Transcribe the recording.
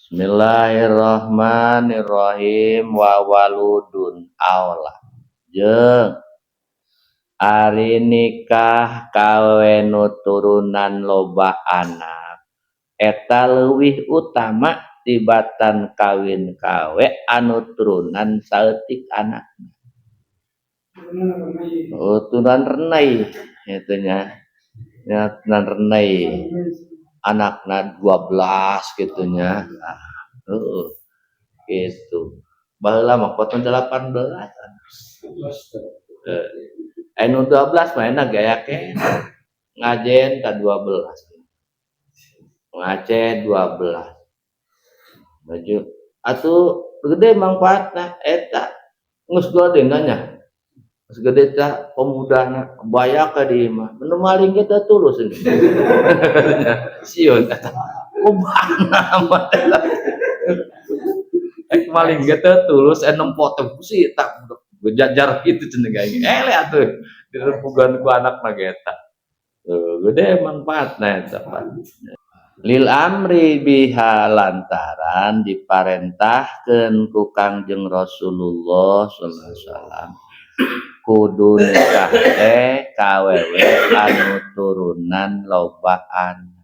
Bismillahirrahmanirrahim. Wa waludun aula jeung ari nikah kawe nu turunan loba anak eta leuwih utama tibatan kawin kawe anu turunan saeutik anak. Oh, turunan renai itu nya ya, turunan renai anakna 12 gitu nya. Nah, gitu. Baheula mah potong 18. Anu 12 mah enak gaya keneh ngajen ka 12, ngacen 12 maju atuh gede manfaatna eta. Geus gede nya, geus gede tah pemudana baya ka di imah nu maling kita tulus ini sieun eta kumaha mah ek maling gitu tulus nempo teh sih tak jajar gitu cenah aing eleh atuh dirempugan ku anakna ge eta. Gede manfaatna eta. Lil amri biha lantaran diparentahkeun ku Kangjeng Rasulullah sallallahu alaihi wasallam kudu nikah teh ka awewe anu turunan loba anak.